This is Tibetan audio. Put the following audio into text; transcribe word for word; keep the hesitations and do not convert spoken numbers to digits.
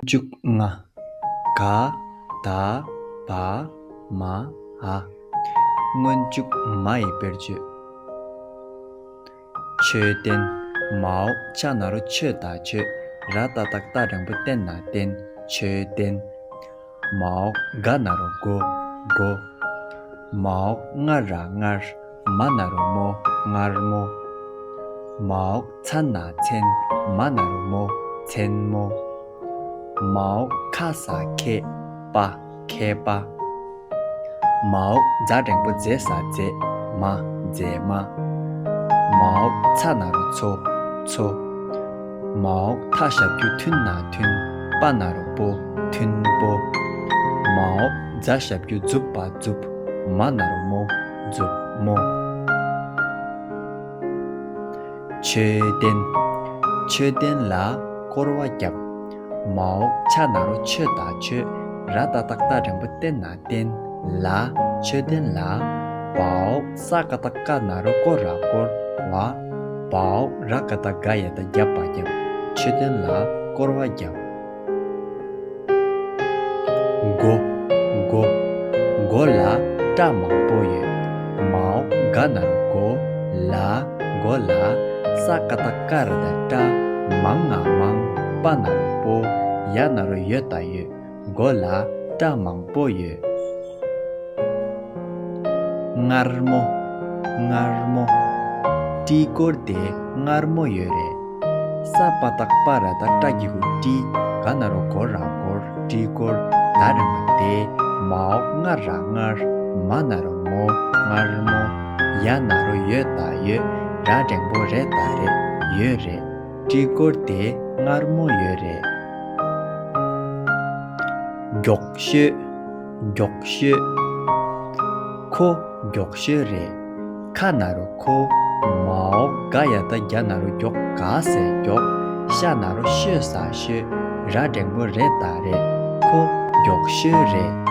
བཅུ་ལྔ། ག་ད་བ་མ་འ། སྔོན་འཇུག་མ་ཡི་དཔེར་བརྗོད། མཆོད་རྟེན། མའོ་ཆ་ན་རོ་མཆོ་ད་མཆོད། ར་ཏ་བཏགས་རྟ་འགྲེང་བུ་རྟེན་ན་རྟེན། མཆོད་རྟེན། མའོ་ག་ན་རོ་གོ། སྒོ། མའོ་ང་ར་སྔར། མ་ན་རོ་མོ། མངར་མོ། མའོ་ཚ་ན་མཚན། མ་ན་རོ་མོ། མཚན་མོ། མའོ་ཁ་ས་མཁས། པ། མཁས་པ། མའོ་ཛ་འགྲེང་བུ་ཛེ་ས་མཛེས། མ། མཛེས་མ། མའོ་ཚ་ན་རོ་ཚོ། མཚོ། མའོ་ཐ་ཞབས་ཀྱུ་ཐུ་ན་མཐུན། པ་ན་རོ་པོ། མཐུན་པོ། མའོ་ཛ་ཞབས་ཀྱུ་ཛུ་བ་མཛུབ། མ་ན་རོ་མོ། མཛུབ་མོ། མཆོད་རྟེན། མཆོད་རྟེན་ལ་བསྐོར་བ་བརྒྱབ། མའོ་ཆ་ན་རོ་མཆོ་ད་མཆོད། ར་ཏ་བཏགས་རྟ་འགྲེང་བུ་རྟེན་ན་རྟེན། ལ། མཆོད་རྟེན་ལ། བའོ་ས་ཀ་བཏགས་སྐ་ན་རོ་སྐོ་ར་བསྐོར། བ། བའོ་ར་ཀ་བཏགས་རྒ་ཡ་བཏགས་རྒྱབ་པ་བརྒྱབ། མཆོད་རྟེན་ལ་བསྐོར་བ་བརྒྱབ། མགོ། མགོ། མགོ་ལ་སྐྲ་མང་པོ་ཡོད། མའོ་ག་ན་རོ་མགོ། ལ། མགོ་ལ། ས་ཀ་བཏགས་སྐ་ར་བཏགས་སྐྲ། མ་ང་མང་། པ་ན་རོ་པོ། ཡ་ན་རོ་ཡོ་ད་ཡོད། མགོ་ལ་སྐྲ་མང་པོ་ཡོད། མངར་མོ། མངར་མོ། སྤྲི་གོར་དེ་མངར་མོ་ཡོད་རེད། ས་པ་བཏགས་སྤ་ར་བཏགས་སྤྲ་གི་གུ་སྤྲི། ག་ན་རོ་གོ་ར་གོར། སྤྲི་གོར། ད་རེད་མ་དེ། མའོ་ང་ར་སྔར། མ་ན་རོ་མོ། མངར་མོ། ཡ་ན་རོ་ཡོ་ད་ཡོད། ར་འགྲེང་བུ་རེ་ད་རེད། ཡོད་རེད། སྤྲི་གོར་དེ་མངར་མོ་ཡོད་རེད། མགྱོགས་ཤོས། མགྱོགས་ཤོས། ཁོ་མགྱོགས་ཤོས་རེད། ཁ་ན་རོ་ཁོ། མའོ་ག་ཡ་བཏགས་གྱ་ན་རོ་མགྱོགས། ག་ས་མགྱོགས། ཤ་ན་རོ་ཤོ་ས་ཤོད། ར་འགྲེང་བུ་རེ་ད་རེད། ཁོ་མགྱོགས་ཤོས་རེད།